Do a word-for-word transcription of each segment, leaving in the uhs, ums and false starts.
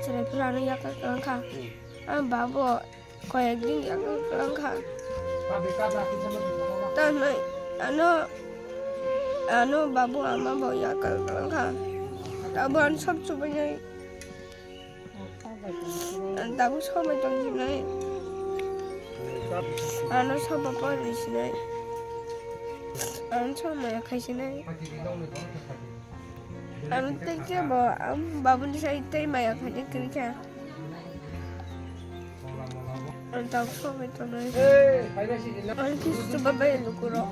Chwrai phano yakar kwlwng kha. Ang babo koyek din yakar kwlwng kha. Tanai ano, ano babu ama bo yakar kwlwng kha. Abo ang sob chubainai. Ang tabuk somai tongsinai. Ano soba porisinai. Ang somai khaisinai. Ang tei kebo ang babuni sai tei maya khaini kwrwi kha. Ang tabuk somai tongnai. Ang kisu babai lukurok.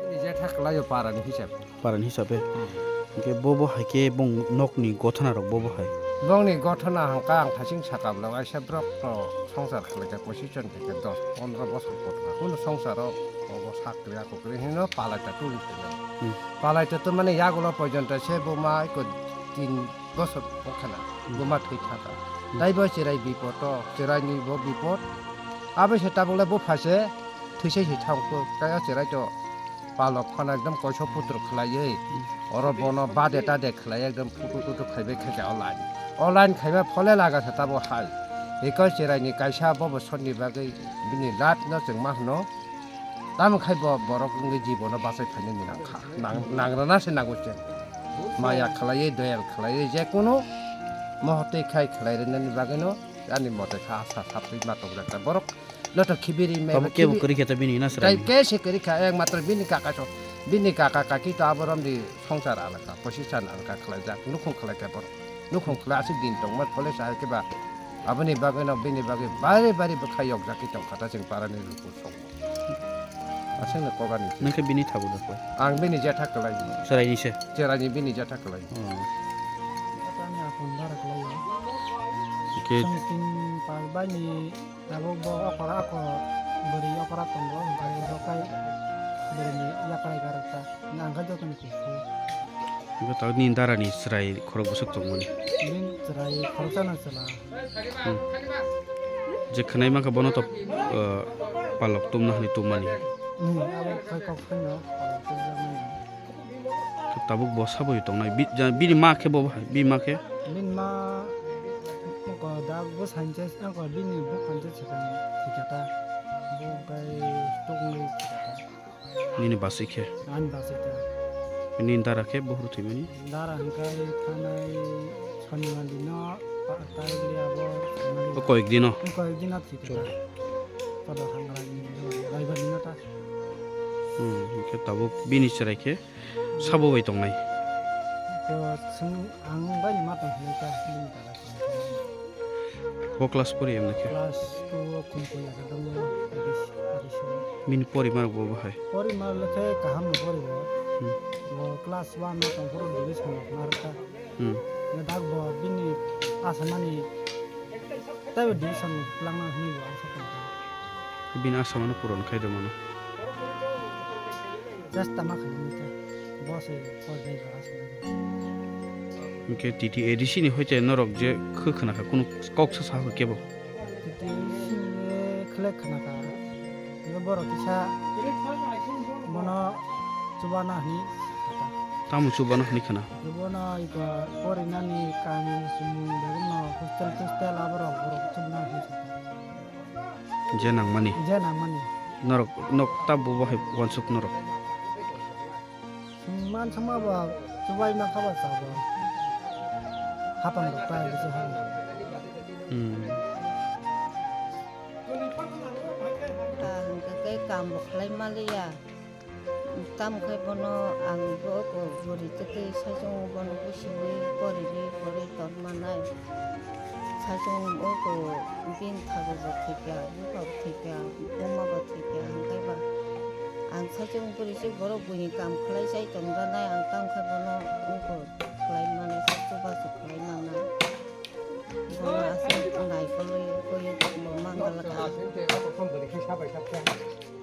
Ni jatha kwlaio parani hisab. Parani hisabe. Hmm. Hwnkhe bo bo hai khe bong nokni gothona rok bo bo hai. Bongni gothona hwnkha ang thasing sakam no waisa borok to songsar khlaijak position theke dos pondro bosor kotor. Hwn songsaro obo sakri ako kri hino palai ta tuli khe. Hmm. Palai ta to mane yagulo pojonto se bo ma iko tin bosor wngkhana, hmm, buma thwi thaka. Hmm. Taibo chwrai bipot o, chwraini bo bipot. Abo se tabukle bupha se thwisai se thangkuk, tei o chwrai to palok phano ekdom koiso putur khlaiwi, hmm, oro bono bade tade khlai ekdom putur putur khaibai khaikha o line. O line khaima phole laga se tabo hai. Eko chwraini kaisa bobo sonni bagwi bini lat no chwng ma hwno. Tamo khai bo borok wngwi jibono bachai phainani nangkha. Nang-, nangrwna se nango chwng. Maya khlaiwi, doyal khlaiwi, jekunu mohotwi khai khlai rwnani bagwino ani mote kha asa sapri ma tongjakha. Borok joto khibiri me Tamo kebo khibi-, kwrwi khe to bini na tai srani. Ke se kwrwi kha, ekmatro bini kaka so, bini kaka kaki to abo romdi songsar alaka, position alaka khlaijak, nukhung khlai kha borok. Nukhung khlai aswk din tongma phole sa khe ba aboni bagwino bini bagwi bari bari bwkha yokjagwi tongkha ta chwng parani luku song. Aswkno kokani. Nang khe bini thabu da koi? Ang bini jetha kwlai. Chwraini se? Chwraini bini jetha kwlai. Oh. Ani akon bara kwlai. Ke Song tin pal bani abo bo okora ako bwrwi okora tongo, hwnkhe bo kai bwrwini yakrai garwkha. Nang khe jotoni kusu. Bo tawni darani chwrai khorok bwswk tongmani. Bini chwrai khoroksano chwla. Hmm. Je khwnai mankha bono to, uh, palok tumna hwnwi tummani. Hmm, abo khai kok phano palok tumjakmani. Tabuk bo sabwi tongnai. Bi-, ja-, bini ma khe bo bahai, bini ma khe? Bini ma, ko da bo sanche, ko bini bo kanche chikani thikata. Bo kai tokni thikata. Nini basi khe? Ani basi ta. Nini dara khe buhur thwimani? Dara hwnkhe thanai Shonibar dino pa-, tarik liya bo thwimani. O koyek dino? O koyek dino thwikha. Kodo hangra ni Raibar dino ta. Hmm, hwnkhe tabuk bini chwrai khe sabo bai tongnai? Ko chwng ang bai ni ma tong hwnwi ta bini dara. Bo class pori emne khe? Class two o Kumpui asa dong, A D C, A D C. Bini pori marok bo bahai? Pori marok le khe kaham no pori bo. Hmm. Bo class one o tong phuru division rok narwkha. Hmm. Dak bo bini asamani taibo division rok langna hwnwi bo ang sakha. Bini asamano puron khai de mano. Just tama khaini ta. Bo se pori bai bara se. Hwnkhe T T A D C ni hoite norok je khw khna kha, kunu kok sa sa kebo? T T A D C ni khlek khna kha. Hwnkhe borok kisa bono chubana hwnwi sakha. Tamo chubana hwnwi khna? Bono iko porinani kam sumung begono hostel tostel aborok borok chubna hwnwi sakha. Je nangmani? Je nangmani. Norok, nok ta bo bahai wansuk norok? Sung man sama ba chubai ma khaba sa ba. Hapang rok ta bisi hang. Hmm. Ta hwnkhe tei kam bo khlai maliya. Tamo khe bono ang bo ko bwrwi tei tei saichung bono busiwi poriwi pori tongmanai. Saichung o ko bini thago bo thwikha, bupha bo thwikha, buma bo thwikha, hwnkhe ba ang saichung bwrwi se borok buini kam khlai chai tongjanai, ang tamo khe bono o ko khlai manai, chubachu khlai manai. Bono Chwng aswk khe o kosom bwrwi khe sabai sakhe.